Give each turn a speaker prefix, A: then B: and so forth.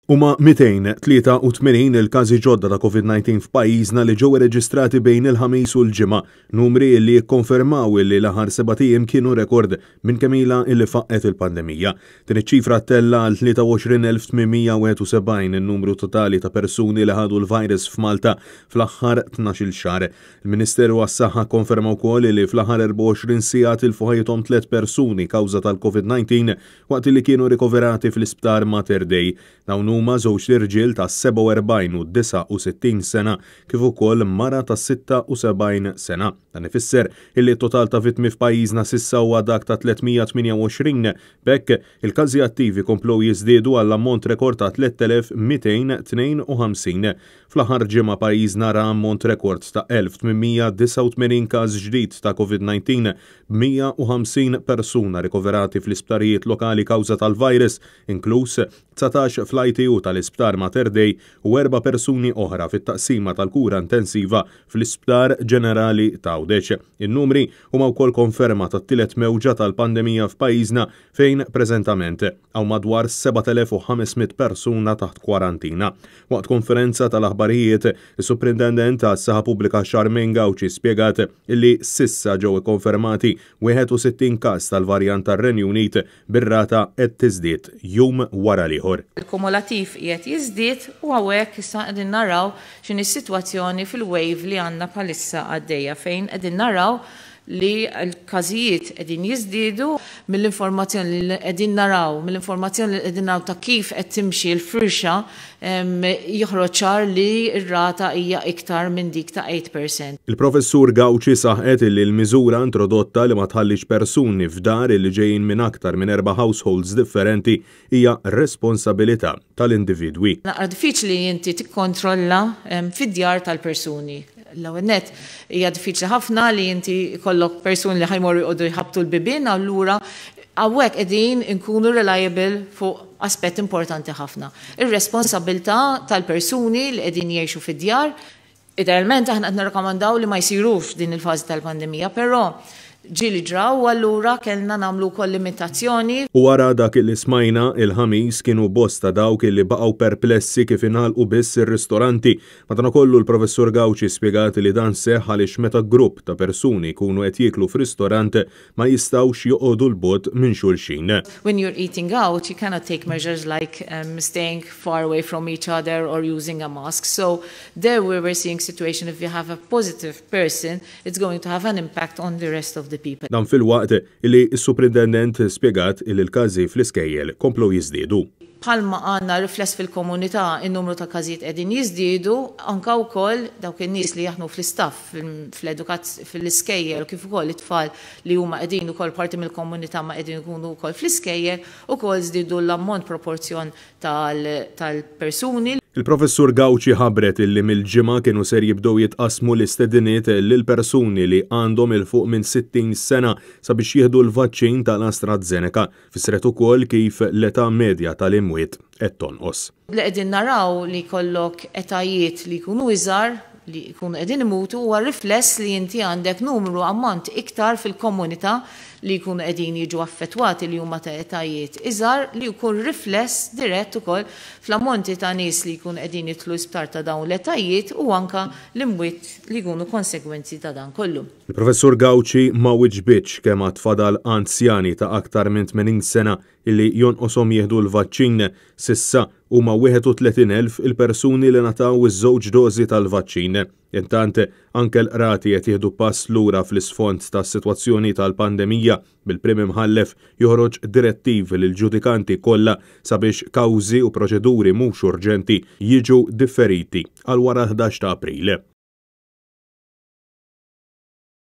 A: Huma 283 il-każi ġodda ta' Covid-19 f'pajjiżna li ġew irreġistrati bejn il-Ħamis u l-Ġimgħa, numri li jikkonfermaw li l-aħħar sebat ijiem kienu rekord minn kemm ilha illi faqqgħet il-pandemija. Din iċ-ċifra ttella' għal 23,871 in-numru totali ta' persuni li ħadu l-virus f'Malta fl-aħħar 12-il xahar. Il-Ministeru għas-Saħħa kkonferma wkoll li fl-aħħar 24 siegħa tilfu ħajjithom tliet persuni kawża tal-Covid-19 waqt li kienu rikoverati fl-Isptar Mater Dei. Dawn huma żewġt irġiel ta' 47 u 69 sena kif ukoll mara ta' 76 sena. Dan ifisser illi t-total ta' vittmi f'pajjiżna s'issa huwa dak ta' 328. B'hekk, il-każi attivi komplew jiżdiedu għal ammont rekord ta' 3,252. Fl-aħħar ġimgħa pajjiżna ra ammont rekord ta' 1,889 każ ġdid ta' Covid-19 b'150 persuna rikoverati fl-isptarijiet lokali kawża tal-virus, inkluż 19 fl-ITU tal-Isptar Mater Dei u erba' persuni oħra fit-taqsima tal-kura intensiva fl-Isptar Ġenerali t'Għawdex. In-numri huma wkoll konferma tat-tielet mewġa tal-pandemija f'pajjiżna fejn preżentament hawn madwar 7,500 persuna taħt kwarantina. Waqt konferenza tal-aħbarijiet, is-Suprintendent għas-Saħħa Pubblika Charmaine Gauci spjegat illi s'issa ġew ikkonfermati 61 każ tal-varjant tar-Renju Unit bir-rata qed tiżdied jum wara l-ieħor.
B: Il-kumulattiv qiegħed jiżdied u hawnhekk issa qegħdin naraw x'inhi s-sitwazzjoni fil-wave li għandna bħalissa għaddejja fejn qegħdin naraw li l-każijiet qegħdin jiżdiedu mill-informazzjoni li qegħdin naraw, mill-informazzjoni li qegħdin naraw ta' kif qed timxi l-firxa joħroġ ċar li r-rata hija iktar minn dik ta' 8%.
A: Il-Professur Gauci saħqet illi l-miżura introdotta li ma tħallix persuni f'dar illi ġejjin minn aktar minn erba' households differenti hija responsabilità tal-individwi.
B: Naqra diffiċli li inti tikkontrolla fid-djar tal-persuni. L-ewwel nett hija diffiċli ħafna li inti jkollok persuni li ħa jmorru jqogħdu jħabbtu l-bibien, allura hawnhekk qegħdin inkunu reliable fuq aspett importanti ħafna. Ir-responsabilità tal-persuni li qegħdin jgħixu fid-djar. Idealment aħna qed nirrakkomandaw li ma jsirux din il-fażi tal-pandemija, però ġieli ġraw u allura kellna nagħmlu wkoll limitazzjoni.
A: U wara dak li smajna il-Ħamis kienu bosta dawk li baqgħu perplessi kif ingħalqu biss ir-ristoranti. Madankollu l-Professur Gauci spjegat li dan seħħ għaliex meta grupp ta' persuni jkunu qed jieklu f'ristorant ma jistgħux joqogħdu 'l bogħod minn xulxin.
B: When you're eating out, you cannot take measures like staying far away from each other or using a mask. So there we were seeing situation if you have a positive person, it's going to have an impact on the rest of the people.
A: Dan filwaqt li s-Suprintendent spjegat li l-każi fl-iskejjel komplew jiżdiedu.
B: Bħalma għandna rifless fil-komunità in-numru ta' każijiet qegħdin jiżdiedu, anka wkoll dawk in-nies li jaħdmu fl-istaff fl-iskejjel kif ukoll it-tfal li huma qegħdin ukoll parti mill-komunità ma qegħdin ikunu wkoll fl-iskejjel ukoll żdiedu l-ammont proporzjon tal-persuni.
A: Il-Professur Gauci ħabbret illi mill-Ġimgħa kienu ser jibdew jitqassmu l-istediniet lil persuni li għandhom 'il fuq minn 60 sena sabiex jieħdu l-vaċċin tal-AstraZeneca. Fissret ukoll kif l-età medja tal-imwiet qed tonqos.
B: Li qegħdin naraw li jkollok etajiet li jkunu iżgħar li jkunu qegħdin imutu huwa rifless li inti għandek numru ammont iktar fil-komunità li jkunu qegħdin jiġu affettwati li huma ta' etajiet iżgħar li jkun rifless dirett ukoll fl-ammonti ta' nies li jkunu qegħdin jidħlu l-isptar ta' dawn l-etajiet u anka l-imwiet li jkunu konsegwenzi ta' dan kollu.
A: Il-Professur Gauci ma wiġbitx kemm għad fadal anzjani ta' aktar minn 80 sena illi jonqoshom jieħdu l-vaċċin. S'issa huma 31,000 il-persuni li ngħataw iż-żewġ dożi tal-vaċċin. Intant, anke l-qrati qed jieħdu pass lura fl-isfond tas-sitwazzjoni tal-pandemija bil-Prim Imħallef joħroġ direttivi lill-ġudikanti kollha sabiex kawżi u proċeduri mhux urġenti jiġu differiti għal wara l-11 ta' April.